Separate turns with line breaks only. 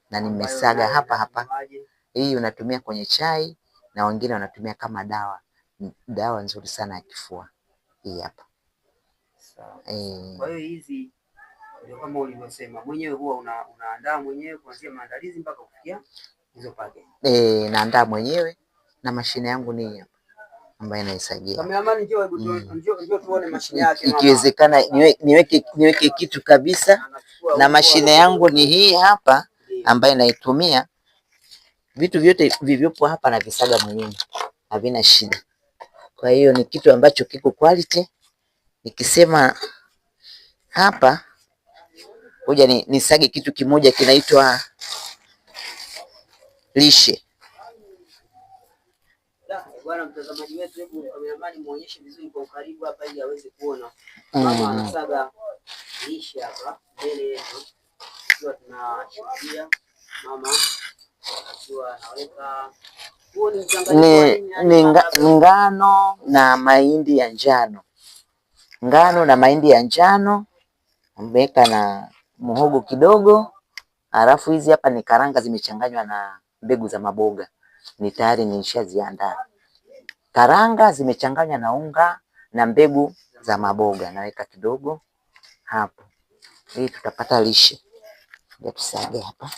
Na
Ambayo
nimesaga
nayo
hapa hapa.
inatumiwaje?
Hii unatumia kwenye chai na wengine wanatumia kama dawa, dawa nzuri sana ya kifua hii hapa.
Sawa.
Eh,
Kwa hiyo hizi ndio kama ulivyosema mwenyewe, huwa unaandaa mwenyewe kuanzia maandalizi mpaka kufikia hizo package.
Eh, naandaa mwenyewe na mashine yangu ni hii hapa ambayo inaisagia.
Kameramani, njoo hebu njoo njoo tuone mashine yake mama.
Ikiwezekana niweke kitu kabisa,
Anachukua
na
huko,
mashine yangu ni hii hapa ambayo naitumia. Vitu vyote vilivyopo hapa navisaga mwenyewe, havina shida. Kwa hiyo ni kitu ambacho kiko quality. Nikisema hapa ngoja nisage kitu kimoja kinaitwa lishe.
Da, bwana mtazamaji wetu, hebu kameramani muonyeshe vizuri kwa ukaribu hapa ili aweze kuona. Mama anasaga lishe hapa mbele yetu, tukiwa tunashuhudia mama akiwa anaweka, huo ni mchanganyiko wa
Ni,
nini yani
ni
mama labda?
ngano na mahindi ya njano, ngano na mahindi ya njano nimeweka na muhogo kidogo, halafu hizi hapa ni karanga zimechanganywa na mbegu za maboga, ni tayari nishaziandaa. Karanga zimechanganywa na unga na mbegu za maboga, naweka kidogo hapo ili tutapata lishe. Ngoja tusage hapa.